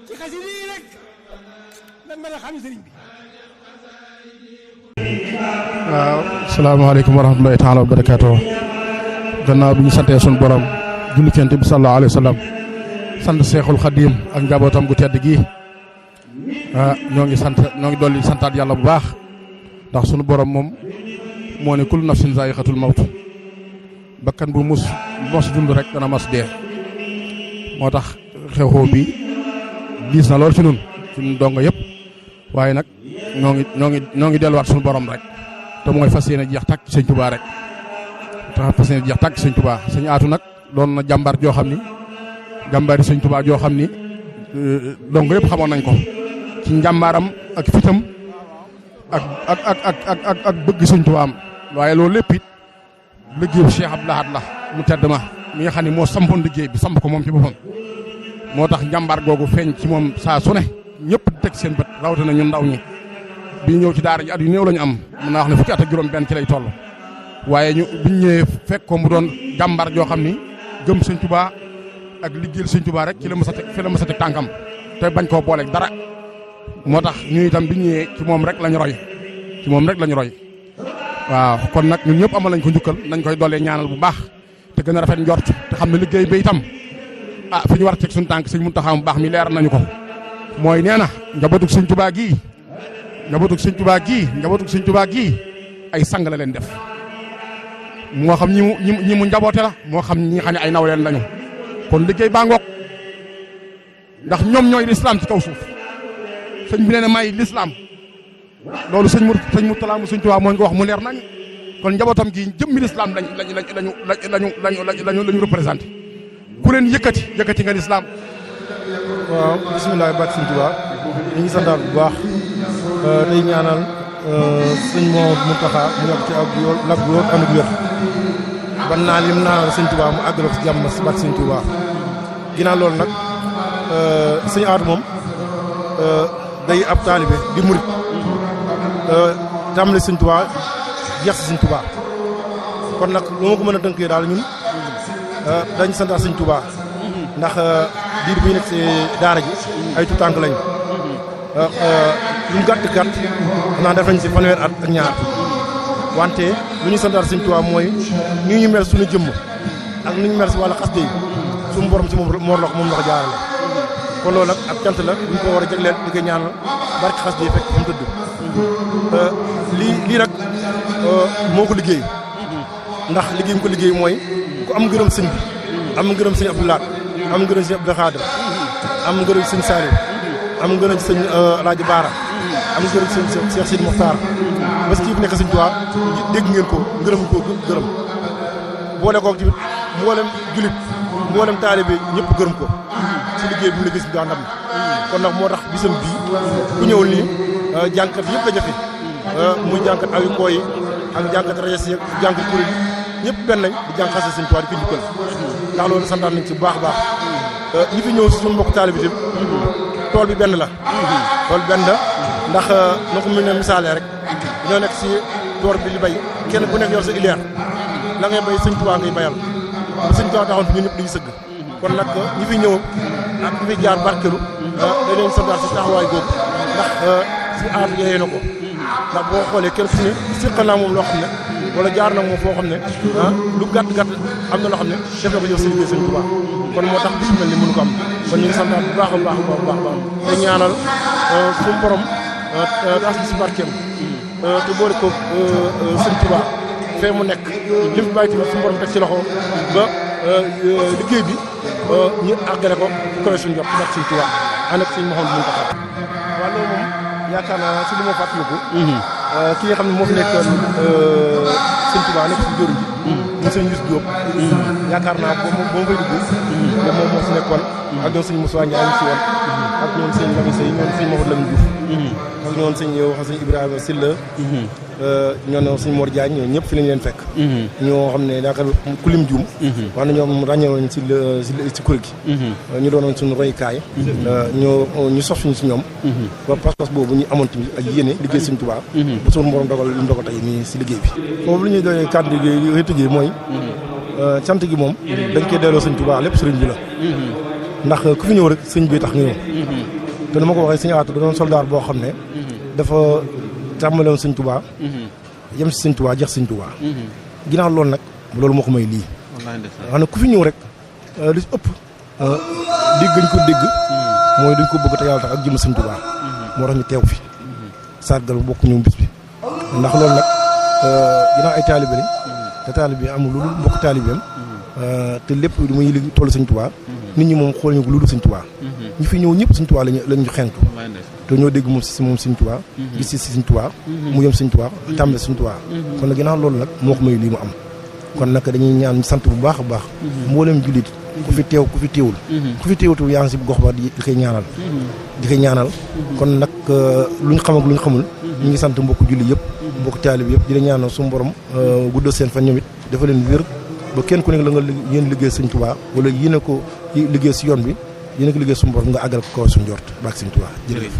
ci xasida yi rek lan mën a xam sëriñ bi. waaw salaamaaleykum wa rahmatulahi taala wa barakaatu. gannaaw bi ñu santee suñu borom julli ci Yonent bi sallallahu alayhi wa sallam sant Seexul Xadiim ak njabootam gu tedd gi ñoo ngi dolli santaat yàlla bu baax ndax sunu borom moom moo ne kullu nafsin zaa'iqatul mawt bakkan bu mos dund rek dana mas dee moo tax xew-xew bi diis na lool ci ñun donga yëpp waaye nag ñoo ngi delluwaat sunu borom rek te mooy fas yéene jeex tàkk Sëñ Tuubaa rek te fas yéene jeex tàkk Sëñ Tuubaa Sëñ Aatu nag doon na jàmbaar joo xam ni jàmbaari Sëñ Tuubaa joo xam ni donga yëpp xamoon nañ ko ci njàmbaaram ak fitam ak bëgg Sëñ Tuubaa am waaye loolu lépp it liggéeyu Cheikh Abdou Lahad la mu tedd ma mi nga xam ne moo sampoon liggéey bi samp ko moom ci boppam moo tax njàmbaar googu feeñ ci moom saa su ne ñëpp di teg seen bët rawatina ñun ndaw ñi bi ñëw ci daara ji at yu néew la ñu am mën naa wax ne fukki at ak juróom benn ci lay toll waaye biñ ñëwee fekk ko mu doon jàmbaar joo xam ni gëm Sëñ Tuubaa ak liggéeyal Sëñ Tuubaa rek ci la mës a teg fi la mës a teg tànkam te bañ koo booleeg dara moo tax ñu itam biñ ñëwee ci moom rek lañu roy waaw kon nag ñun ñëpp amal nañ ko njukkal nañ koy doolee ñaanal bu baax te gën a rafet njort te xam ne liggéey bi itam fi ñu war a teg suñu tànk Sëñ Muntaxa mu baax mi leer nañu ko mooy nee na njabootug Sëñ Tuubaa gii ay sang la leen def moo xam ñi mu njaboote la moo xam ñi xam ne ay nawleen lañu kon liggéey baa ngoog ndax ñoom ñooy lislaam ci kaw suuf sëñ bi nee na may lislaam loolu sëñ Murtala mu Sëñ Tuubaa moo ñu ko wax mu leer nañ kon njabootam gi jëmmi lislaam lañu représenté ku leen yëkkati nga lislaam. waaw bisimilah barke Sëñ Tuubaa ñu ngi santaat bu baax tey ñaanal sëñ Mouhamadou Mountakha mu yokk ci ak lag bu wóor ànd ak wér ban naa lim naanal Sëñ Tuubaa mu àggale ko ci jàmm si barke Sëñ Tuubaa ginnaaw loolu nag sëñ Aatu moom day ab taalibe di murit tàmbali Sëñ Tuubaa jeex si Sëñ Tuubaa kon nag lu ma ko mën a tënkee daal ñun dañ santaat Sëñ Tuubaa ndax diir bi nekk si daara ji ay tu tànk lañ lu mu gàtt xanaa def nañ si fanweer at ak ñaar wante lu ñu santaat Sëñ Tuubaa mooy ni ñu mel suñu jëmm ak ni ñu mel si wàllu xasida yi suñu borom si moom la ko jaarale kon loolu nag ak cant la ñu ko war a jagleel di ko ñaanal barke xasida yi fekk fu mu tëdd lii nag moo ko liggéey ndax liggéey mu ko liggéey mooy ku am ngërëm sëñ bi am ngërëm sëñ Abdou Lahad am ngërëm sëñ Abdou Khadre am ngërëm sëñ Saliou am ngërëm sëñ Alaaji Baara am ngërëm sëñ Cheikh Sidi Mokhtar bés kii fi nekk Sëñ Tuubaa dégg ngeen ko ngërëm ko gërëm boole koog tamit mboolem julit mboolem taalibe ñëpp gërëm ko ci liggéey bi mu liggéey si daa ndam kon nag moo tax bisam bii ku ñëwul nii jànkat yëpp la jafe muy jànkat awi koo yi ak jànkat rajas yi ak jànkat kuréel yi ñëpp benn lañ di jàng xasida Sëñ Tuubaa di ko njukkal ndax loolu santaan nañ ci bu baax a baax ñi fi ñëw si suñu mbokk taalibe bi tool bi benn la tool benn la ndax na ko mën ne misaale rek ñoo nekk si tool bi li bay kenn ku nekk yor sa ilière la ngay bay Sëñ Tuubaa ngay bayal bu Sëñ Tuubaa taxoon fi ñun ñëpp dañuy sëgg kon nag ñi fi ñëw ak ñi fi jaar barkelu dañ leen santaat si taxawaay googu ndax si aar yeyee na ko ndax boo xoolee kenn ku ne siqal naa moom loo xam ne wala jaar na moom foo xam ne lu gàtt am na loo xam ne def na ko yow si liggéey Sëñ Tuubaa kon moo tax bisu mel ni mënu ko am kon ñu ngi santaat bu baax a baax te ñaanal suñu borom taas bi si barkeem te boole ko Sëñ Tuubaa fee mu nekk li mu bàyyi tamit suñu borom teg ci loxo ba liggéey bi ñu àggale ko bu koy suñu jot ndax Sëñ Tuubaa ànd ak Sëñ Mouhamadou Mountakha waaw loolu moom yaakaar naa si li ma fàttaliku ki nga xam ne moo fi nekkoon Sëñ Tuubaa nekk si jóoru ji mu sëñ Youssou Diop yaakaar naa ba mu fay dugg moom moo si nekkoon ak ñoom sëñ Moussa Ndiaye ñu si woon ak ñoom sëñ Lamine Seye ñoom sëñ Mamadou Lamine Diouf ak ñoom sëñ sëñ Ibrahima Silla ñoo sëñ Mor Diagne ñoo ñëpp fi lañ leen fekk ñoo xam ne yaakaar ku lim juum wax na ñoom ràññewoon si kuréel gi ñu doonoon suñu royukaay ñu sof suñu si ñoom ba pas-pas boobu ñu amoon tamit ak yéene liggéey Sëñ Tuubaa ba suñu borom dogal li mu dogal tey nii si liggéey bi foofu li ñuy doonee kàddu gi tëjee mooy cant gi moom dañ koy delloo Sëñ Tuubaa lépp sëriñ bi la ndax ku fi ñëw rek sëñ bi tax nga ñëw te nu ma ko waxee sëñ Aatu da doon soldaar boo xam ne dafa tàmbale woon sëñ Tuubaa yem si sëñ Tuubaa jeex sëñ Tuubaa ginnaaw loolu nag loolu moo ko may lii xam ne ku fi ñëw rek li ëpp dégg gañ ko dégg mooy dañ ko bëgg te yàlla tax ak jëm sëñ Tuubaa moo tax ñu teew fi sargal bokk ñoom bis bi ndax loolu nag ginnaaw ay taalibe lañ te taalibe amul lu dul mbokk taalibeem te lépp lu muy li toll sëñ Tuubaa nit ñi moom xool ñu ko lu dul sëñ Tuubaa ñu fi ñëw ñëpp sëñ Tuubaa lañu xentu te ñoo dégg moom si moom sëñ Tuubaa gis si sëñ Tuubaa mu yem sëñ Tuubaa tàmbale sëñ Tuubaa kon nag ginnaaw loolu nag moo ko may lii mu am kon nag dañuy ñaan sant bu baax a baax mboolem jullit ku fi teew ku fi teewul ku fi teewutu yaa ngi si gox ba di koy ñaanal kon nag luñ xam ak luñ xamul ñu ngi sant mbokk julli yëpp mbokk taalib yëpp di la ñaanal suñu borom guddal seen fan ñoom it dafa leen wér ba kenn ku nekk la nga yéen liggéey sëñ Tuubaa wala yéen a ko liggéey si yoon bi yéen a ko liggéey suñu borom nga àggal ko kaw suñu njort baak sëñ Tuubaa jërëjëf